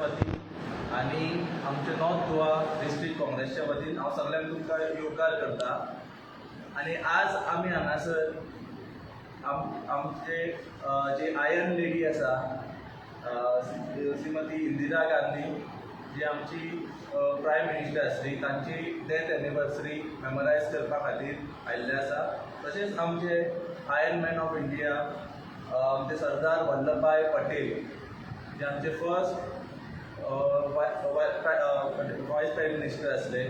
वतीन आनी आमचे नॉर्थ गोवा डिस्ट्रिक्ट काँग्रेसच्या वतीन हांव सगल्यांक तुमकां येवकार करता. आनी आज आमी हांगासर आमचे जे आयर्न लेडी आसा, श्रीमती इंदिरा गांधी, जी आमची प्रायम मिनिस्टर आसली, तांची डेथ एनिवर्सरी मेमोरायज करपा खातीर आयिल्ले आसा. तशेंच आमचे आयर्न मॅन ऑफ इंडिया, आमचे सरदार वल्लभभाय पटेल, जे आमचे फर्स्ट वायस प्रायम मिनिस्टर आसले,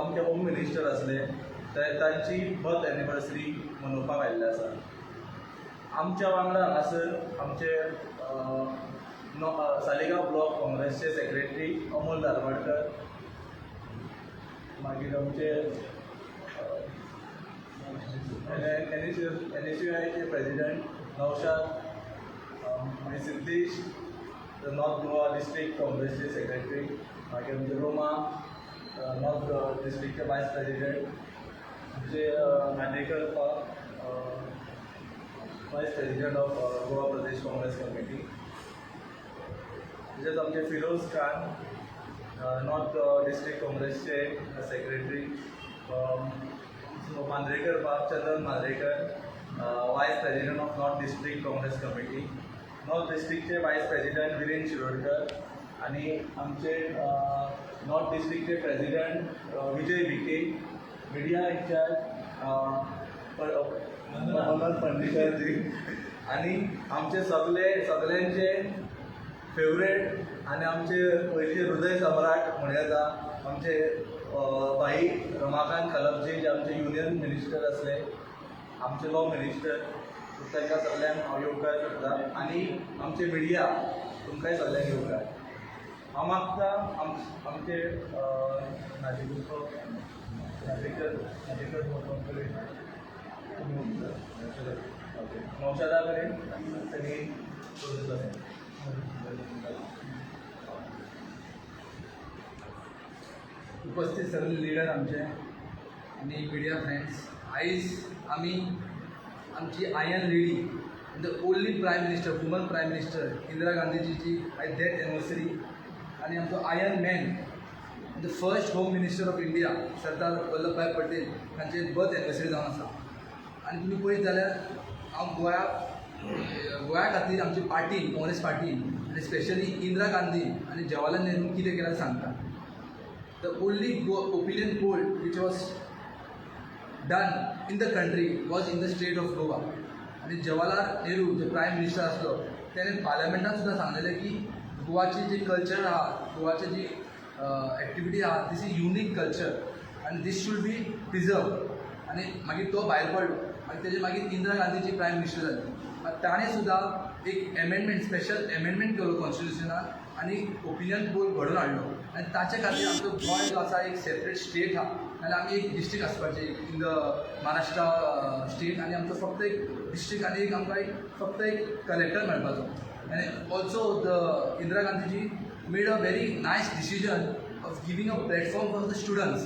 आमचे होम मिनिस्टर आसले, तांची बर्थ एनिवर्सरी मनोवपाक आयिल्ले आसा. आमच्या वांगडा हांगासर आमचे सालिगांव ब्लॉक काँग्रेसचे सेक्रेटरी अमोल धारवाडकर, मागीर आमचे एनएसयूआयचे प्रेसिडेंट नौशाद, मागीर सिद्धेश, नॉर्थ गोवा डिस्ट्रिक्ट काँग्रेसचे सेक्रेटरी, मागीर आमचे रोमा, नॉर्थ गोवा डिस्ट्रिक्टचे वायस प्रेसिडेंट, आमचे Mandekar, vice president of Goa Pradesh Congress Committee, तशेंच आमचे फिरोज खान, नॉर्थ डिस्ट्रिक्ट काँग्रेसचे सेक्रेटरी, मांद्रेकर बाब, Chandan Mandrekar, vice president of North District Congress Committee, north डिस्ट्रिक्टचे vice president Viren Shirodkar आनी आमचे north डिस्ट्रिक्टचे president Vijay Bhike, media incharge Manohar पंडितजी आनी आमचे सगळे सगळ्यांचे फेवरेट आनी आमचे पयलींचे हृदय सम्राट म्हणूं येता, आमचे भाई रमाकांत खलपजी, जे आमचे युनियन मिनिस्टर आसले, आमचे लॉ मिनिस्टर, तांकां सगल्यांक हांव येवकार करता. आनी आमचे मिडिया, तुमकांय सगल्यांक येवकार. हांव मागता आमचे नाजिकुचो नाजेकर नाजेकर कडेन, ओके, नौशादा कडेन तांणी. उपस्थित सगळे लिडर आमचे आनी मिडिया फ्रेंड्स, आयज आमी आमची iron lady, the only prime minister, woman prime minister Indira गांधीजीची आयज डेथ एनिवर्सरी आनी आमचो iron man, the first home minister of India Sardar Vallabhbhai Patel हांचे बर्थ एनिवर्सरी जावन आसा. आनी तुमी पळयत जाल्यार हांव गोंया खातीर आमची पार्टी, काँग्रेस पार्टी आनी स्पेशली इंदिरा गांधी आनी जवाहरलाल नेहरू कितें केलां सांगता. The only opinion poll which was done in the country was in the state of Goa. आनी जवाहरलाल नेहरू जे प्रायम मिनिस्टर आसलो, तेणें पार्लमेंटान सुद्दां सांगलेलें की गोवाची जी कल्चर आहा, गोवाची जी एक्टिविटी आहा, this is unique culture आनी this should be preserve. आनी मागीर तो भायर पडलो. मागीर तेजे मागीर इंदिरा गांधीजी प्रायम मिनिस्टर जाली. मागीर ताणें सुद्दां एक एमेंडमेंट, स्पेशल एमेंडमेंट केलो कॉन्स्टिट्युशनान आनी ओपिनियन पोल घडोवन हाडलो. आनी ताचे खातीर आमचो गोंय जो आसा एक सेपरेट स्टेट आहा, नाल्यार आमी एक डिस्ट्रिक्ट आसपाचें इन the Maharashtra state आनी आमचो फक्त एक डिस्ट्रिक्ट आनी एक आमकां एक फक्त एक कलेक्टर मेळपाचो. आनी also the Indira Gandhiji made a very nice decision of giving a platform for the students.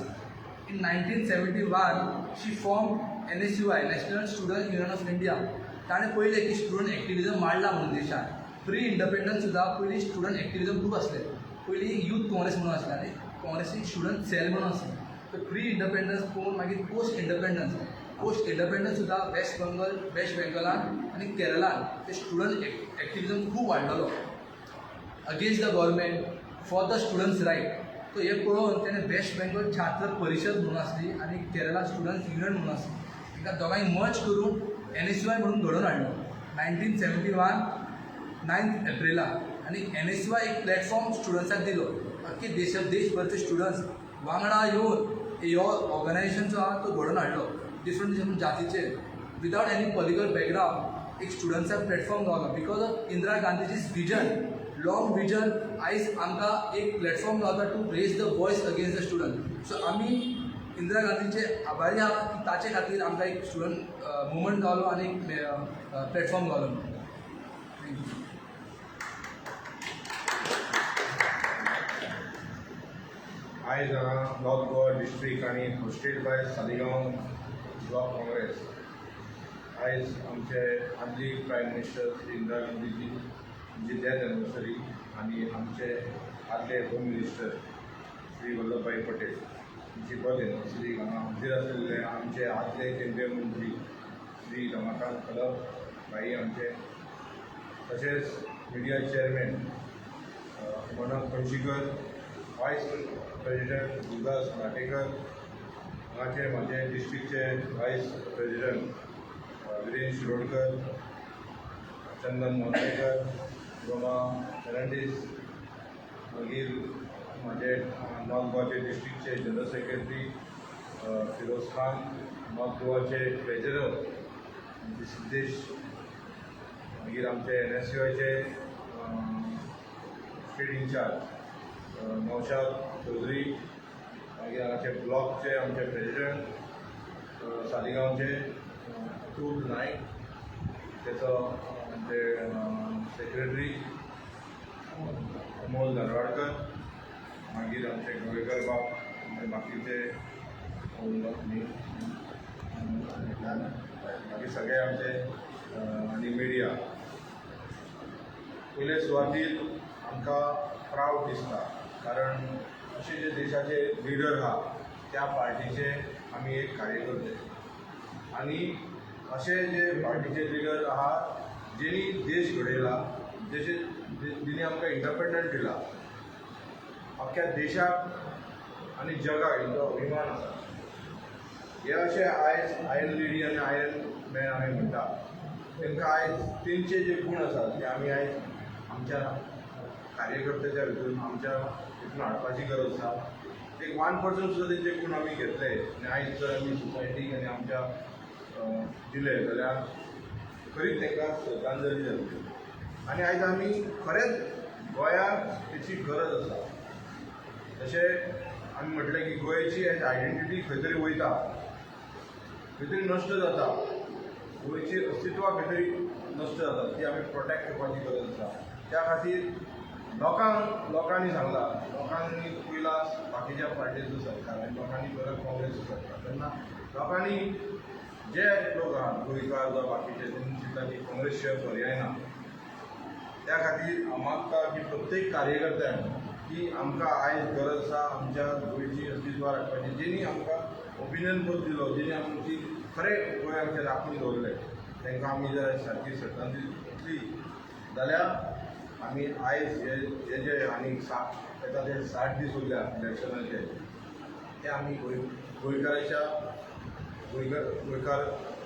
In 1971 she form NSUI, National Student Union of India. ताणें पळयलें की स्टुडंट एक्टिविजम वाडला म्हणून देशान. प्री इंडिपेंडन्स सुद्दां पयलीं स्टुडंट एक्टिविजम खूब आसलें. पयलीं यूथ काँग्रेस म्हणून आसलें आनी काँग्रेसीक स्टुडंट सेल म्हणून आसलें. तर प्री इंडिपेंडन्स पळोवन मागीर पोस्ट इंडिपेंडन्स सुद्दां वेस्ट बेंगॉलान आनी केरलान ते स्टुडंट एक्टिविजम खूब वाडलेलो against the government, for the students right. So हें पळोवन तेणें वेस्ट बेंगॉल छात्र परिशद म्हणून आसली आनी केरला स्टुडंट्स युनियन म्हणून आसली, तांकां दोगांय मर्ज करून एनएसयूआय म्हणून घडोवन हाडलो 1971 9 एप्रिलाक. आनी एनएसयूआय एक प्लॅटफॉर्म स्टुडंट्साक दिलो. अख्खे देशभरचे स्टुडंट्स वांगडा येवन ह्यो ऑर्गनायझेशन जो आहा तो घडोवन हाडलो. डिफरंट डिफरंट जातीचे, विदावट एनी पॉलिटिकल बॅकग्रावंड, एक स्टुडंट्साक प्लॅटफॉर्म गावलो because of Indira गांधीजी's vision, long vision. आयज आमकां एक प्लॅटफॉर्म गावता to raise the voice against the student. So आमी इंदिरा गांधीचे आभारी आहा की ताचे खातीर आमकां एक स्टुडंट मुवमेंट गावलो आनी एक प्लॅटफॉर्म गावलो. Thank you. आयज हांगा नॉर्थ गोवा डिस्ट्रिक्ट आनी hosted by Saligao block Congress, आयज आमचे आदली प्रायम मिनिस्टर श्री इंदिरा गांधीजी हांची डेथ एनिवर्सरी आनी आमचे आदले होम मिनिस्टर श्री वल्लभभाई पटेल हांची बर्थ एनिवर्सरी हांगा हाजीर आसलेले आमचे आदले केंद्रीय मंत्री श्री रमाकांत खलप भाई आमचे, तशेंच media chairman Manoj Panshikar, vice president Gurudas Natekar, हांगाचे म्हाजे डिस्ट्रिक्टचे vice president Viren Shirodkar, Chandan Montekar, Roma Fernandes, मागीर म्हाजे नॉर्थ गोवाचे डिस्ट्रिक्टचे general secretary Firoz Khan, north गोवाचे ट्रेजरर आमचे सिद्धेश, मागीर आमचे NSUIचे स्टेट इन्चार्ज नौशाद चौधरी, मागीर हांगाचे ब्लॉकचे आमचे प्रेजिडंट सालिगांवचे अतुल नायक, तेचो आमचे सेक्रेटरी अमोल धारवाडकर, मागीर आमचे गोवेकर बाब, आमचे बाकीचे मागीर सगळे आमचे आनी मिडिया. पयले सुवातीर आमकां प्रावड दिसता, कारण अशे जे देशाचे लिडर आहा त्या पार्टीचे आमी एक कार्यकर्ते आनी अशे जे पार्टीचे लिडर आहा जेणी देश घडयला, जेणी आमकां इंडिपेंडंट दिला, अख्ख्या देशाक आनी जगाक हेंचो अभिमान आसा. हे अशे आयज आयर्न लेडी आनी आयर्न मॅन आमी म्हणटा, तांकां आयज तेंचे जे गूण आसात ते आमी आयज आमच्या कार्यकर्त्याच्या भितून आमच्या हितून हाडपाची गरज आसा. एक 1% सुद्दां तेंचे गूण आमी घेतले आनी आयज जर आमी सोसायटीक आनी आमच्या दिले जाल्यार खरीच तांकां श्रद्धांजली जातली. आनी आयज आमी खरेंच गोंयांक तेची गरज आसा. तशें आमी म्हटलें की गोंयची आयज आयडेंटिटी खंय तरी वयता, खंय तरी नश्ट जाता, गोंयची अस्तित्वां खंय तरी नश्ट जाता, ती आमी प्रोटेक्ट करपाची गरज आसा. त्या खातीर लोकांनी सांगलां, लोकांनी पयला बाकीच्या पार्टीचो सरकार आनी लोकांनी परत काँग्रेसचो सरकार, तेन्ना लोकांनी जे लोक आहात गोंयकार जावं बाकीचे तेंणी चिंतलां की काँग्रेस शिवाय पर्याय ना. त्या खातीर हांव मागता की प्रत्येक कार्यकर्त्यांक की आमकां आयज गरज आसा आमच्या गोंयची अस्तित्वां राखपाची, जेणी आमकां ओपिनियन पोल दिलो, जेणी आमची खरें गोंय आमचें राखून दवरलें, तांकां आमी जर सारकी श्रद्धांजली दिली जाल्यार आमी आयज हे जे आनी येता ते 60 दीस उरल्या इलेक्शनाचे, ते आमी गोंयकाराच्या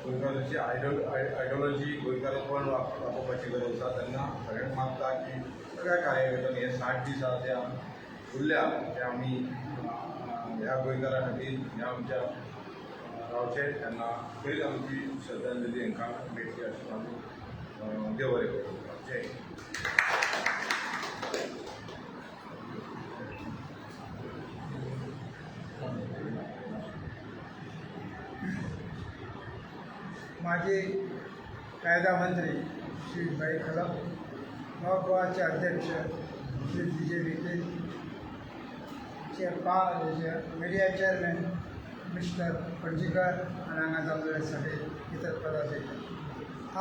गोंयकाराची आयडियोलॉजी गोंयकारपण दाखोवपाची गरज आसा. तेन्ना सगळ्यांक मागता की सगळ्या कार्यकर्त्यांनी हे 60 दीस आसा ते उरल्या ते आमी ह्या गोंयकारा खातीर ह्या आमच्या रावचे, तेन्ना खरीच आमची श्रद्धांजली हांकां मेळटली अशें मागून देव बरें करूं. जय हिंद. माजी कायदा मंत्री श्री भाई खलप, नॉर्थ गोवाचे अध्यक्ष श्री विजय विखे, मिडिया चेअरमॅन मिस्टर पणजीकर आनी हांगा जमलेले सगळे इतर पदाधिकारी.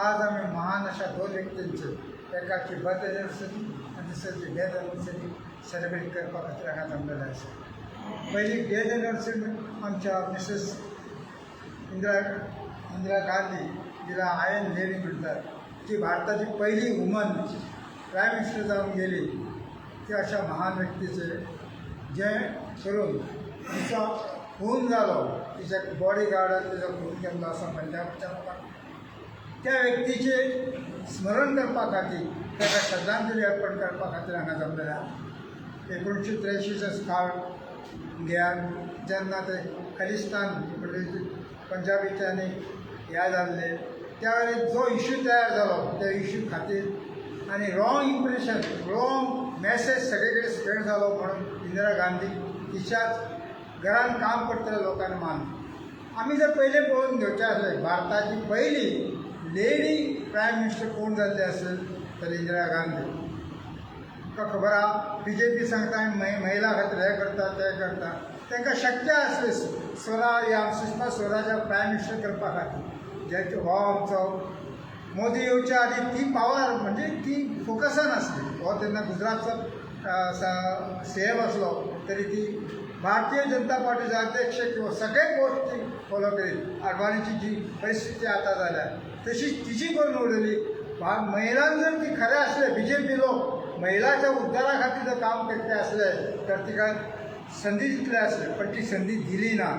आज आमी महान अशा दोन व्यक्तींचे, एकाची बर्थ एनिवर्सरी आनी दुसऱ्याची डेथ एनिवर्सरी सेलिब्रेट करपा खातीर हांगा जमलेले आसा. पयली डेथ एनिवर्सरी आमच्या मिसेस इंदिरा गांधी, जिला आयर्न लेडी म्हणटात, ती भारताची पहिली वुमन प्रायम मिनिस्टर जावन गेली. ती अशा महान व्यक्तीचे जें करून तिचो खून जालो, तिच्या बॉडी गार्डान तिचो खून केल्लो आसा पंजाबच्या लोकांक. त्या व्यक्तीचे स्मरण करपा खातीर, ताका श्रद्धांजली अर्पण करपा खातीर हांगा जमलेले आहा. 1983चो काळ घेयात, जेन्ना ते खलिस्तान म्हणजे पंजाबीच्यांनी ह्या जाल्ले, त्या वेळार जो इश्यू तयार जालो त्या इश्यू खातीर आनी रॉंग इम्प्रेशन, रॉंग मॅसेज सगळे कडेन स्प्रेड जालो म्हणून इंदिरा गांधी तिच्याच घरान काम करतल्या लोकांनी मानले. आमी जर पयलें पळोवन घेवचें आसलें, भारताची पयली लेडी प्रायम मिनिस्टर कोण जाल्ली आसेल तर इंदिरा गांधी. तुमकां खबर आहा, बी जे पी सांगता आमी महिला खातीर हें करता तें करता, तांकां शक्य आसलें स्वराज या सुषमा स्वराजाक प्रायम मिनिस्टर करपा खातीर, जे हो आमचो मोदी येवच्या आदी ती पावर म्हणजे ती फोकसान आसली. हो तेन्ना गुजरातचो सी एम आसलो तरी ती भारतीय जनता पार्टीचे अध्यक्ष किंवा सगळे पोस्ट ती फॉलो करीत. अडवाणीची जी परिस्थिती आतां जाल्या तशी तिची करून उडयली. महिलांक जर ती खरें आसले बीजेपी लोक महिलाच्या उद्धारा खातीर जर काम करते आसले तर तिका संदी दितले आसले, पण ती संदी दिली ना.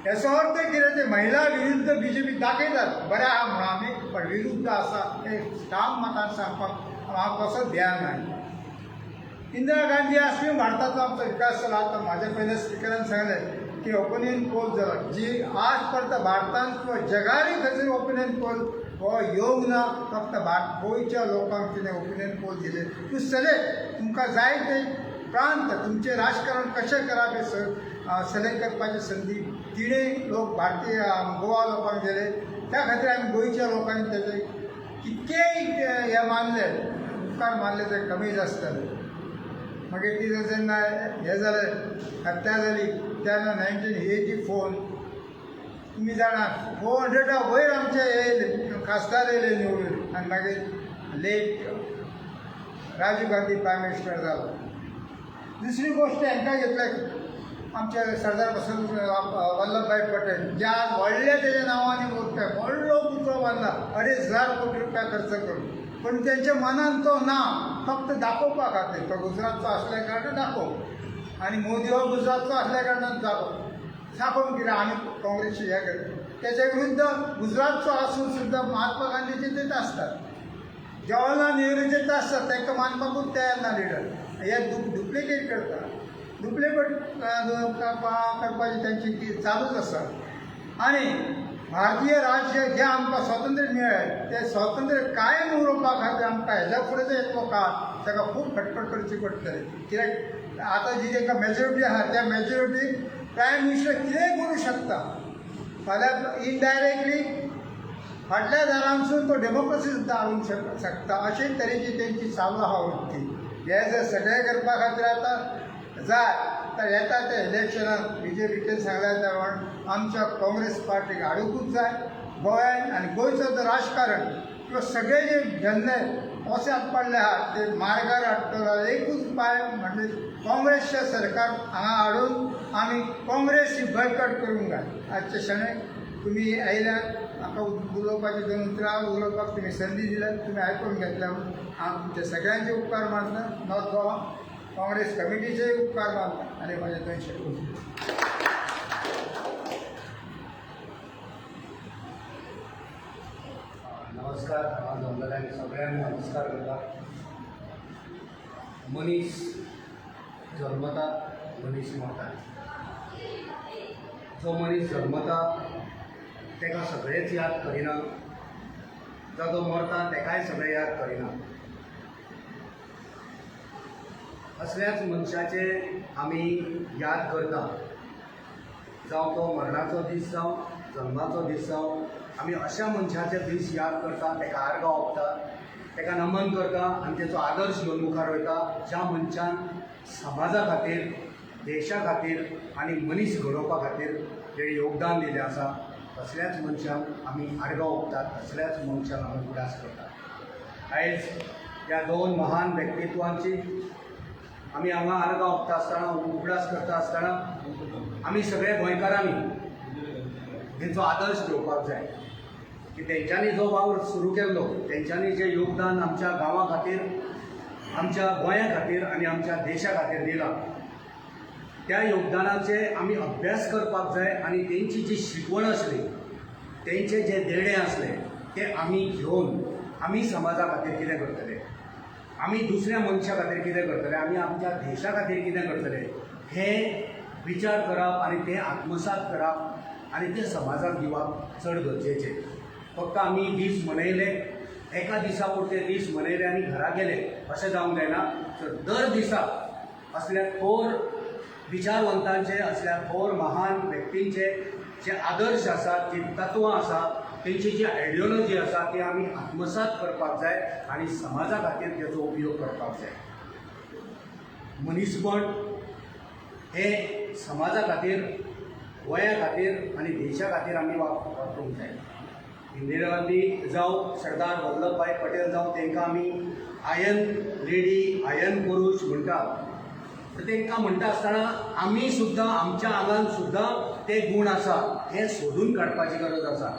याचो अर्थ कितें, ते महिला विरुद्ध बीजेपी दाखयतात बरें आहा म्हणून आमी, पण विरुद्ध आसा हें ठाम मतान सांगपाक हांव कसोच ध्यान ना. इंदिरा गांधी आसली भारताचो आमचो विकास जाला. आतां म्हाज्या पयल्या स्पिकरान सांगलें की ओपिनियन पोल जाला, जी आज पर्यंत भारतान किंवा जगानूय खंयसर ओपिनियन पोल हो येवंक ना. फक्त गोंयच्या लोकांक तिणें ओपिनियन पोल दिले. तूं सिलेक्ट तुमकां जाय ते प्रांत तुमचें राजकारण कशें करप हें सिलेक्ट करपाची संदी तिणें लोक भारतीय गोवा लोकांक दिले. त्या खातीर आमी गोंयच्या लोकांनी तेजे कितकेय हे मानले, उपकार मानले ते कमीच आसतले. मागीर कितें जेन्ना हें जालें, हत्या जाली तेन्ना 1984 तुमी जाणा 400 वयर आमचे येयले खासदार येयले निवडून आनी मागीर late Rajiv Gandhi prime minister जालो. दुसरी गोश्ट हांकां घेतले आमचे सरदार वल्लभभाई पटेल, जे आज व्हडले तेज्या नांवांनी उरता, व्हडलो पुतळो बांदला 2500 कोटी रुपया खर्च करून, पण तेंच्या मनान तो ना, फक्त दाखोवपा खातीर. तो गुजरातचो आसल्या कारणान दाखोवप आनी मोदी हो गुजरातचो आसल्या कारणान दाखोवप, दाखोवन कितें आमी काँग्रेसची हें करता. तेच्या विरुद्ध गुजरातचो आसून सुद्दां महात्मा गांधीचे तेच आसतात, जवाहरलाल नेहरूचे तेच आसतात, तांकां मानपाकूच तयार ना लिडर. हे डुप्लिकेट करता, डुप्लिकेट करपाची तांची ती चालूच आसा. आनी भारतीय राज्य जें आमकां स्वातंत्र्य मेळ्ळें तें स्वातंत्र्य कायम उरोवपा खातीर आमकां हेज्या फुडें जो येतलो काळ ताका खूब खटपट करची पडटली. कित्याक आतां जी तांकां मेजोरिटी आसा त्या मेजोरिटी प्रायम मिनिस्टर कितेंय करूं शकता. फाल्यां इनडायरेक्टली फाटल्या दारांसून तो डेमोक्रेसी सुद्दां हाडूंक शकता. अशे तरेची तेंची चालू आहा वृत्ती. हे जर सगळें करपा खातीर आतां जाय तर येता ते इलेक्शनाक बीजेपीचेर सांगल्या त्या प्रमाण आमच्या काँग्रेस पार्टीक हाडुंकूच जाय गोंयान. आनी गोंयचो जो राजकारण किंवा सगळे जे धंदे ओसात पडले आहा ते मार्गार हाडटलो एकूच उपाय म्हणजे काँग्रेसचें सरकार हांगा हाडून आमी काँग्रेस ही बयकट करूंक जाय. आजच्या क्षणाक तुमी आयल्यात म्हाका उलोवपाची दोन उतरां उलोवपाक तुमी संदी दिल्यात, तुमी आयकून घेतल्या हांव तुमचे सगळ्यांचे उपकार मानता. नॉर्थ गोवा काँग्रेस कमिटीचे उपकार मानता आनी म्हाजे दोन शब्द. नमस्कार. हांगा जमलेल्यांक सगळ्यांक नमस्कार करता. मनीस जल्मता, मनीस मरता. जो मनीस जल्मता ताका सगळेच याद करिना, जो जो मरता ताकाय सगळे याद करिना. असल्याच मनशाचे आमी याद करता, जावं तो मरणाचो दीस जावं जल्माचो दीस जावं, आमी अशा मनशाचे दीस याद करता, ताका आर्गां ओंपता, ताका नमन करता आनी ताचो आदर्श घेवन मुखार वयता, ज्या मनशान समाजा खातीर, देशा खातीर आनी मनीस घडोवपा खातीर जें योगदान दिलें आसा तसल्याच मनशांक आमी आर्गां ओंपतात, तसल्याच मनशांक आमी उगडास करतात. आयज ह्या दोन महान व्यक्तित्वांची आमी हांगा आर्गां ओंपता आसतना, उगडास करता आसतना आमी सगळे गोंयकारांनी तेंचो आदर्श घेवपाक जाय की तेंच्यांनी जो वावर सुरू केल्लो, तेंच्यांनी जें योगदान आमच्या गांवा खातीर, आमच्या गोंया खातीर आनी आमच्या देशा खातीर दिलां, त्या योगदानाचे आमी अभ्यास करपाक जाय आनी तेंची जी शिकवण आसली, तेंचे जे देणें आसलें तें आमी घेवन आमी समाजा खातीर कितें करतले, आमी दुसऱ्या मनशा खातीर कितें करतले, आमी आमच्या देशा खातीर कितें करतले हें विचार करप आनी तें आत्मसात करप आनी तें समाजाक दिवप चड गरजेचें. फक्त आमी दीस मनयले, एका दिसा पुरते दीस मनयले आनी घरा गेले अशें जावंक जायना. तर दर दिसा असल्या थोर विचारवंतांचे, असल्या थोर महान व्यक्तींचे जे आदर्श आसात, जी तत्वां आसात, तेंची जी आयडियोलॉजी आसा ती आमी आत्मसात करपाक जाय आनी समाजा खातीर तेचो उपयोग करपाक जाय. मनीसपण हें समाजा खातीर, गोंया खातीर आनी देशा खातीर आमी वापरूंक जाय. इंदिरा गांधी जावं सरदार वल्लभभाई पटेल जावं, तांकां आमी आयर्न लेडी, आयर्न पुरूष म्हणटात. तर तांकां म्हणटा आसतना आमी सुद्दां आमच्या आंगान सुद्दां ते गूण आसा हे सोदून काडपाची गरज आसा.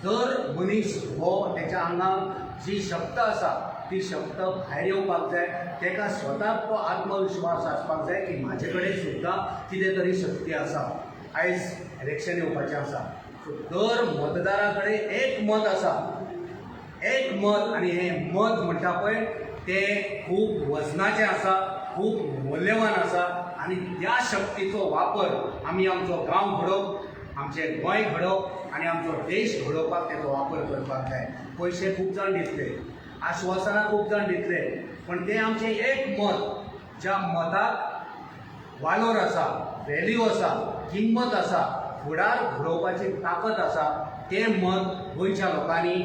दर मनीस हो तेच्या आंगान जी शक्त आसा ती शक्त भायर येवपाक जाय. ताका स्वताक तो आत्मविश्वास आसपाक जाय की म्हाजे कडेन सुद्दां कितें तरी शक्ती आसा. आयज इलेक्शन येवपाचें आसा, सो दर मतदारा कडेन एक मत आसा, एक मत, आनी हें मत म्हणटा पळय तें खूब वजनाचें आसा, खूब मूल्यवान आसा. आनी त्या शक्तीचो वापर आमी आमचो गांव घडोवप, आमचें गोंय घडोवप आनी आमचो देश घडोवपाक तेचो वापर करपाक जाय. पयशे खूब जाण दितले, आश्वासनां खूब जाण दितले, पण तें आमचें एक मत, ज्या मताक वालोर आसा, व्हॅल्यू आसा, किंमत आसा, फुडार घडोवपाची ताकद आसा, तें मत गोंयच्या लोकांनी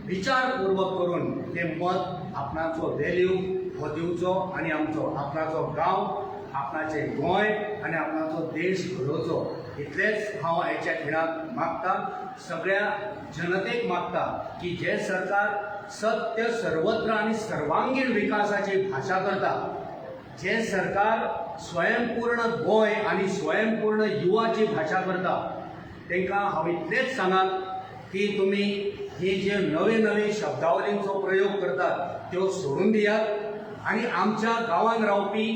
विचारपूर्वक करून तें मत आपणाचो व्हॅल्यू हो दिवचो आनी आमचो आपणाचो गांव, आपणाचें गोंय आनी आपणाचो देश घडोवचो. इतलेंच हांव आयच्या खिणाक मागता, सगळ्या जनतेक मागता की जें सरकार सत्य, सर्वत्र आनी सर्वांगीण विकासाची भाशा करता, जें सरकार स्वयंपूर्ण गोंय आनी स्वयंपूर्ण युवाची भाशा करता, तांकां हांव इतलेंच सांगात की तुमी ही जे नवे नवे शब्दावलींचो प्रयोग करतात त्यो सोडून दियात आनी आमच्या गांवांत रावपी,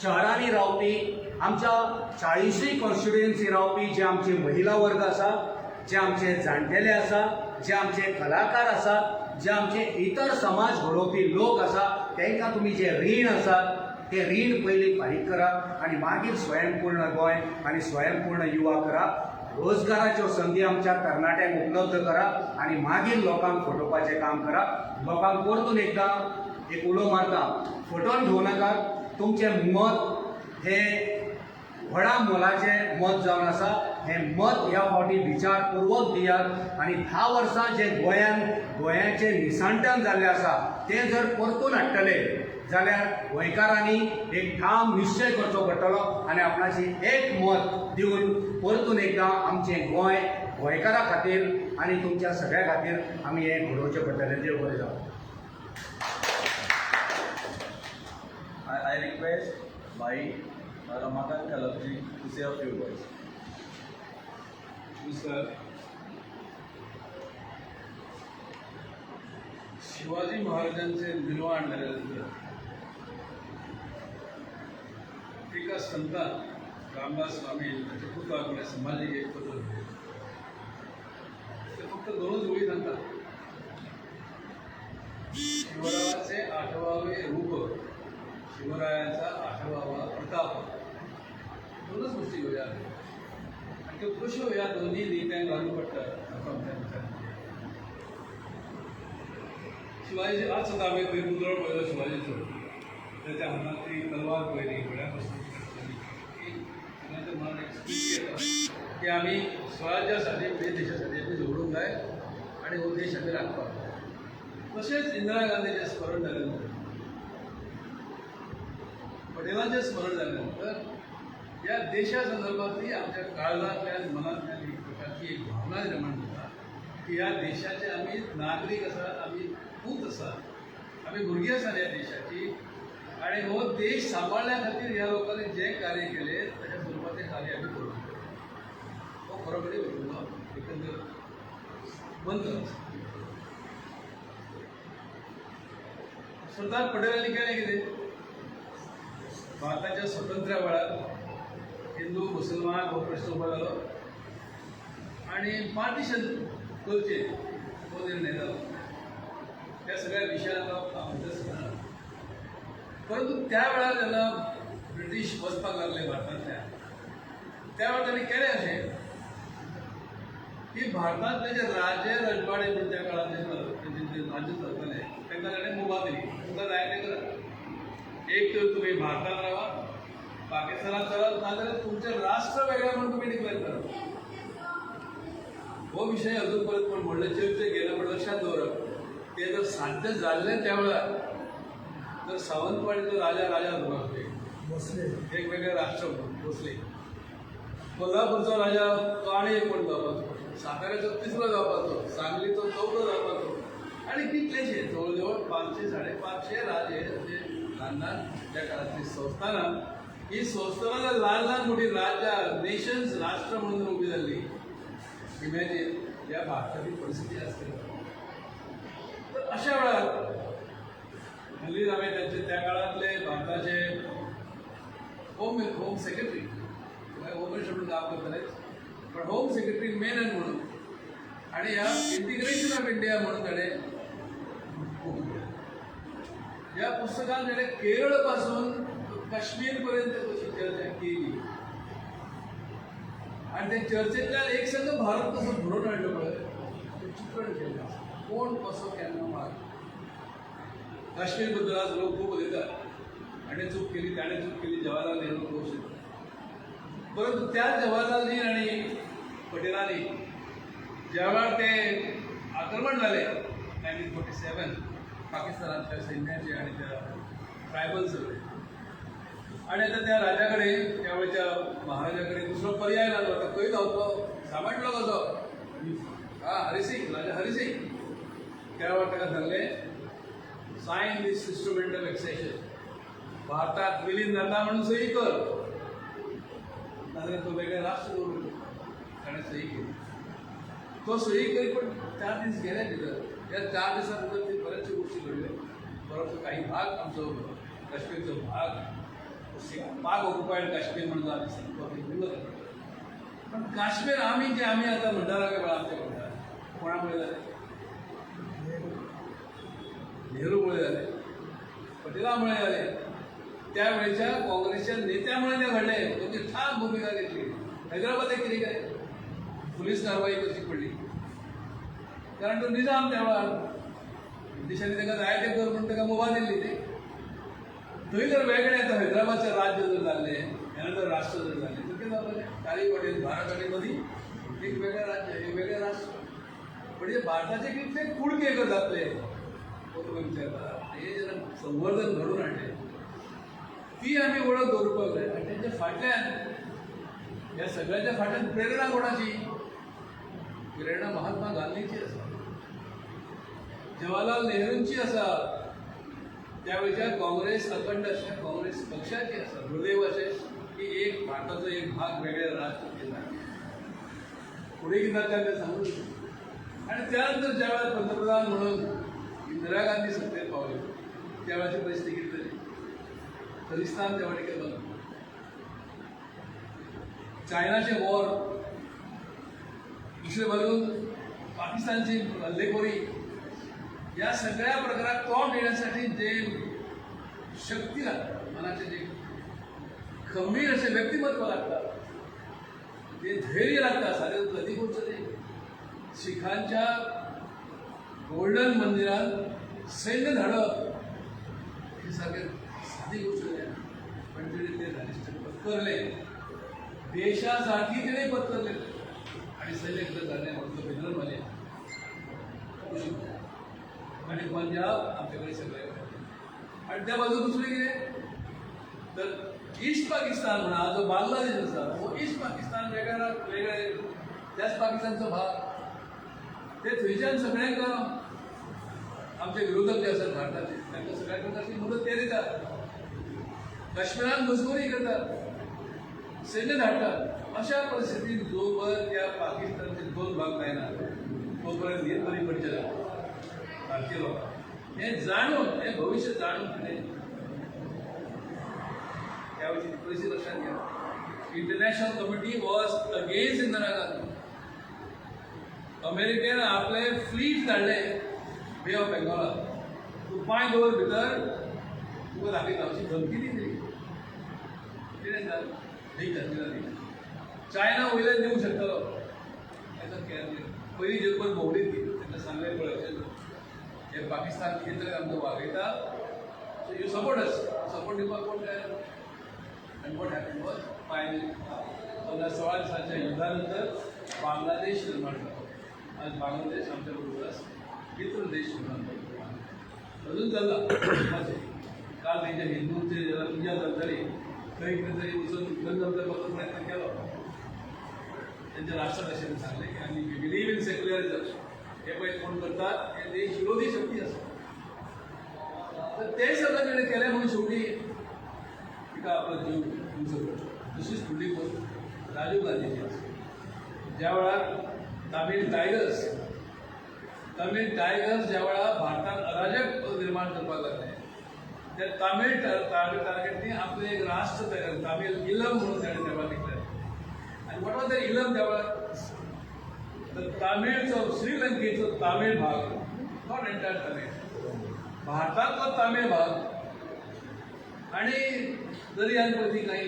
शहरांनी रावपी, आमच्या 40 कॉन्स्टिट्युएन्सी रावपी जे आमचे महिला वर्ग आसा, जे आमचे जाणटेले आसा, जे आमचे कलाकार आसा, जे आमचे इतर समाज घडोवपी लोक आसा, तांकां तुमी जे रीण आसा ते रीण पयलीं फारीक करा आनी मागीर स्वयंपूर्ण गोंय आनी स्वयंपूर्ण युवा करा. रोजगाराच्यो संदी आमच्या तरणाट्यांक उपलब्ध करा आनी मागीर लोकांक फटोवपाचें काम करा. लोकांक परतून एकदां एक उलो मारता, फटोवन घेवं नाकात. तुमचें मत हें व्हडा मोलाचें मत जावन आसा. हें मत ह्या फावटी विचारपूर्वक दियात आनी 10 वर्सां जें गोंयान गोंयाचें निसंटन जाल्लें आसा तें जर परतून हाडटले जाल्यार गोंयकारांनी एक ठाम निश्चय करचो पडटलो आनी आपणाची एक मत दिवन परतून एकदां आमचें गोंय गोंयकारां खातीर आनी तुमच्या सगळ्या खातीर आमी हें घडोवचें पडटलें. देव बरें जावं. I request Bhai Ramakant Kalapji to say a few words. नमस्कार. शिवाजी महाराजांचे निर्वाण झाल्यानंतर एका संतान रामदास स्वामी यांच्या कृपा म्हणजे सामाजिक एक पत्र ते फक्त 2 ओळी सांगतात. शिवरायाचे 8वे रूप, शिवरायांचा 8वा प्रताप, 2च गोष्टी घेऊया आणि त्यो कश्यो ह्या दोन्ही नेत्यांक लागू पडटात असो आमच्या विचार. शिवाजी आज सुद्दां आमी खंय पुतळो पळयलो शिवाजीचो, त्याच्या हातांत ती तलवार पळयली, घोड्या बसून की तेन्ना मनात एक स्फूर्ती येता की आमी स्वराज्यासाठी म्हणजे देशासाठी आमी झगडूंक जाय आनी हो देश आमी राखपाक जाय. तशेंच इंदिरा गांधीचें स्मरण जाल्यानंतर, पटेलांचें स्मरण जाल्यानंतर ह्या देशा संदर्भातली आमच्या काळजांतल्यान मनांतल्यान एक प्रकारची एक भावना निर्माण जाता की ह्या देशाचे आमी नागरीक आसात, आमी पूत आसात, आमी भुरगीं आसात ह्या देशाची आनी हो देश सांबाळ्या खातीर ह्या लोकांनी जें कार्य केलें ताच्या स्वरुपाचें कार्य आमी करूंक जाय. हो खरो कडेन एकंदर मंत्र आसा. सरदार पटेलांनी केलें कितें? भारताच्या स्वातंत्र्या वेळार हिंदू मुसलमान हो प्रश्न उबो जालो आनी पार्टिशन करचें हो निर्णय जालो. त्या सगळ्या विशयांत हांव, परंतु त्या वेळार जेन्ना ब्रिटीश वचपाक लागले भारतांतल्यान, त्या वेळार तांणी केलें अशें की भारतांतले जे राजे रजवाडे म्हण त्या काळार जे राज्य चलताले तांकां ताणें मुभा दिली, तुमकां जाय तें करात, एक तर तुमी भारतांत रावा, पाकिस्तानात चलात, नाजाल्यार तुमचें राष्ट्र वेगळें म्हणून तुमी डिक्लेअर करात. हो विशय अजून परत कोण व्हडले चर्चे गेले, पण लक्षात दवरप ते जर साध्य जाल्लें त्या वेळार तर सावंतवाडीचो राजा राजा भोसले, वेगवेगळे राष्ट्र भोसले, कोल्हापूरचो राजा तो आनी एक कोण जावपाचो, साताऱ्याचो तिसरो जावपाचो, सांगलीचो चवथो जावपाचो, आनी कितलेशे जवळ जवळ 500 550 राजे अशे ल्हान ल्हान त्या काळांतली संस्थानां. ही संस्थानां जर ल्हान ल्हान मोठी राज्यां, नेशन्स, राष्ट्र म्हणून जर उबी जाल्ली, इमॅजीन ह्या भारताची परिस्थिती आसतली. तर अशा वेळार हल्लीच हांवें तांचे त्या काळांतले भारताचे होम सेक्रेटरी, होम मिनिस्टर म्हणून काम करतालेच, पण होम सेक्रेटरी मेनन म्हणून आणि ह्या इंटिग्रेशन ऑफ इंडिया म्हणून ताणें बूक दिला. ह्या पुस्तकान ताणें केरळ पासून काश्मीर पर्यंत कशी चर्चा केली आणि त्या चर्चेंतल्यान एक संघ भारत कसो घडोवन हाडलो पळय तें चित्रण केल्लें आसा. कोण कसो केन्ना मार. काश्मीर बद्दल आज लोक खूब उलयतात, हाणें चूक केली, ताणें चूक केली, जवाहरलाल नेहरू दोश दिता. परंतु त्याच जवाहरलालनी आणि पटेलांनी ज्या वेळार ते आक्रमण जालें 1947 पाकिस्तानांतल्या सैन्याचे आणि त्या ट्रायबल सगळे, आणि आता त्या राजाकडे, त्यावेळच्या महाराजाकडे दुसरो पर्याय नासलो. आता खंय धांवतलो, सांबाळटलो कसो? हा, हरिसिंग, राजा हरिसिंग. त्या वेळार ताका सांगलें, "Sign this instrument of accession, भारतात विलीन जाता म्हणून सही कर, नाजाल्यार तो वेगळें राष्ट्र दवरून." ताणें सही केली. तो सही करी पण 4 दीस गेले भितर. ह्या 4 दिसां भितर ते बऱ्याचश्यो गोष्टी घडल्यो. बरोचसो काही भाग आमचो काश्मीरचो भाग, पाक ऑक्युपायड काश्मीर म्हणून आमी सांगतो ते उरलो. पण काश्मीर आमी जे आमी आतां म्हणटा काय आमचे म्हणटा, कोणामुळे जालें? नेहरूमुळे जाले, पटेलामुळे जाले, त्यावेळेच्या काँग्रेसच्या नेत्यामुळे ते घडले. त्यांची ठाम भूमिका घेतली. हैदराबाद कितें काय पोलीस कारवाई करची पडली, कारण तो निजाम त्या वेळार ब्रिटिशांनी ताका जाय तें कर म्हणून ताका मुभा दिल्ली. ती थंय जर वेगळें आतां हैदराबादचें राज्य जर जाल्लें, त्यानंतर राष्ट्र जर जालें तर कितें जातलें? चारीय वटेन भारत आनी मदीं एक वेगळें राज्य, एक वेगळें राष्ट्र. म्हणजे भारताचे कितले कुडके जातले हो तुमी विचार करा. हे जेन्ना संवर्धन घडोवन हाडलें ती आमी वळख दवरपाक जाय. आनी तेंच्या फाटल्यान, ह्या सगळ्यांच्या फाटल्यान प्रेरणा कोणाची? प्रेरणा महात्मा गांधीची आसा, जवाहरलाल नेहरूंची आसा, त्यावेळच्या काँग्रेस, अखंड अशा काँग्रेस पक्षाची आसा. दुर्दैव अशें की एक भारताचो एक भाग वेगळे राष्ट्र केला. फुडें कितें जाता तें सांगू. आणि त्यानंतर ज्या वेळार पंतप्रधान म्हणून इंदिरा गांधी सत्तेत पावली, त्या वेळाची परिस्थिती कितें जाली? खलिस्तान त्या वाटेक बंद, चायनाचे वॉर, दुसरे बाजून पाकिस्तानची हल्लेखोरी, या सगळ्या प्रकारात तोंड देण्यासाठी जे शक्ती लागतात, मनाचे जे खंबीर असे व्यक्तिमत्व लागतात, जे धैर्य लागतं, साधे कधी गोष्ट नाही. शिखांच्या गोल्डन मंदिरात सैन्य धाडप ही सारखे साधी गोष्ट नाही, पण तिने ते धाडस पत्करले. देशासाठी तिने पत्करले आणि सैन्य एकत्र झाले म्हणून भिंद्रनवाले खुशी आणि पंजाब आमच्याकडे सगळे. आणि त्या बाजून दुसरे कितें तर ईस्ट पाकिस्तान म्हणा, जो बांगलादेश आसा हो ईस्ट पाकिस्तान वेगळ्या वेगळे त्याच पाकिस्तानचो भाग. ते थंयच्यान सगळ्यांक आमचे विरोधक जे आसात भारताचे तांकां सगळ्या प्रकारची मदत ते दितात. काश्मीरान घुसखोरी करतात, सैन्य धाडटात. अशा परिस्थितीत जोवर त्या पाकिस्तानचे दोन भाग जायना तोपर्यंत न्हीद बरी पडची ना भारतीय लोकांक. हें जाणून, हें भविश्य जाणून तिणें त्यावेळची परिस्थिती लक्षात घ्या. International community was against Indira Gandhi. अमेरिकेन आपले फ्लीट धाडले बे ऑफ बेंगॉलाक. तूं पांय दवर भितर, तुका दाखयता अशी धमकी दिली. कितें जालें? एक धमकी जाली. चायना वयल्यान दिवंक शकतालो ताका केअर. पयली जगभर भोंवली ती. तांकां सांगलें, पळय हे पाकिस्तान कितें तरी आमकां वागयता, so you support us. Support दिवपाक कोण तयार. And what happened was, finally 15-16 दिसांच्या युद्धानंतर बांगलादेश निर्माण झाला. आज बांगलादेश आमच्या बरोबर मित्र देश म्हणून अजून चल्ला. काल तेंच्या हिंदूंचे जेन्ना पुजा चलताली थंय कितें तरी वचून गंजम करपाचो प्रयत्न केलो. त्यांच्या राष्ट्राध्यक्षांनी सांगलें की आमी we believe in secularism. हे पळय कोण करतात हे देश विरोधी शक्ती आसा. तर ते सगळें तेणें केलें म्हणून शेवटी तिका आपलो जीव दिवचो पडलो. तशीच फुडली गोश्ट राजीव गांधीची आसा. ज्या वेळार तामीळ टायगर्स, तमीळ टायगर्स ज्या वेळार भारतांत अराजक निर्माण करपाक लागले, त्या तामीळ टार्गेटनी आपलें एक राष्ट्र तयार, तामीळ इलम म्हणून ताणें तेव्हा डिक्लेअर. आनी what was the Eelam त्या वेळार? तर तामीळचो, श्रीलंकेचो तामीळ भाग, not entire Tamil, भारतांतलो तामीळ भाग आणि दर्यान पळय काही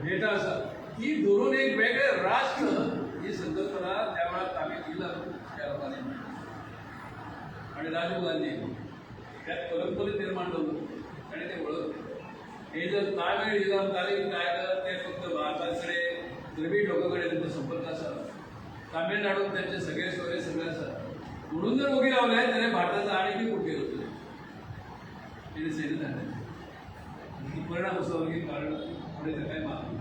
बेटां आसा ती धरून एक वेगळें राष्ट्र ही संकल्पना त्या वेळार तामीळ इलम त्या लोकांनी मांडली. आणि राजीव गांधी त्यात परंपरेत निर्माण जालो, ताणें ते वळखलें. हे जर तामीळ इलम, तामीळ टायगर ते फक्त भारताकडे द्रवीड लोकां कडेन तेंचो संपर्क आसा, तामिळनाडून त्यांचे सगळे सोयरे सगळे आसा, म्हणून जर ओगी रावले जाल्यार भारताचो आनीकय कुडके जातले. तेणे सैन्य धाडलें. परिणाम असो की कारण फुडें ताकाय मारलो.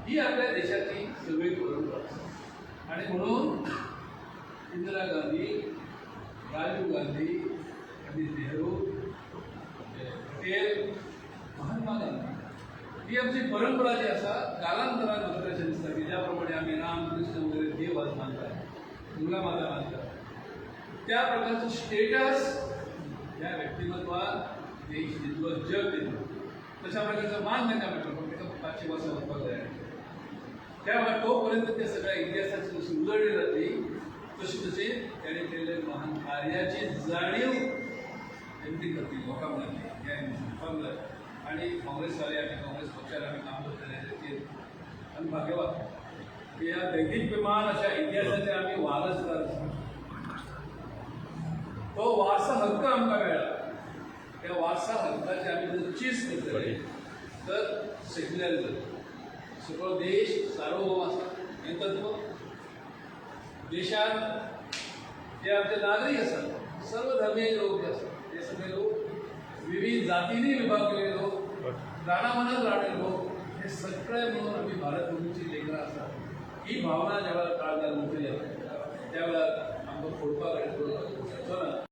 ही आपल्या देशाची सगळी परंपरा आसा. आणि म्हणून इंदिरा गांधी, राजीव गांधी, पंडित नेहरू, पटेल, महात्मा गांधी ही आमची परंपरा जी आसा कालांतरान म्हाका तशें दिसता की ज्या प्रमाणे आमी राम, कृष्ण वगैरे देव आज मानतात, दुर्गा माता मानतात, त्या प्रकारचो स्टेटस ह्या व्यक्तिमत्वाक देश दितलो, जग दितलो. तशा प्रकारचो मान तांकां मेळटलो, पण ताका 500 वर्सां वचपाक जाय. त्या वेळार तोपर्यंत त्या सगळ्या इतिहासाची जशी उजळणी जातली तशी तशी ताणें केल्ले महान कार्याची जाणीव जनते करतली, लोकांक जातली, हें सांगपाक जाय. आनी काँग्रेसवाले आनी काँग्रेस पक्षान आमी काम करतले हाचेर आमी भाग्यवान की ह्या दैदिप्यमान अशा इतिहासाचे आमी वारसदार आसा. तो वारसा हक्क आमकां मेळ्ळा. त्या वारसा हक्काचे आमी जर चीज करतले तर सेक्युलरिजम, सगळो देश सार्वभौम आसा हें तत्व, देशांत जे आमचे नागरीक आसात, सर्व धर्मीय लोक जे आसात, ते सगळे लोक, विविध जातींनी विभागलेले लोक, रानावनात रावणारे लोक, हे सगळे म्हणून आमी भारतभूमीची लेकरां आसा. ही भावना ज्या वेळार काळजात उतरली त्या वेळार आमकां फोडपाक आनी जावचो ना.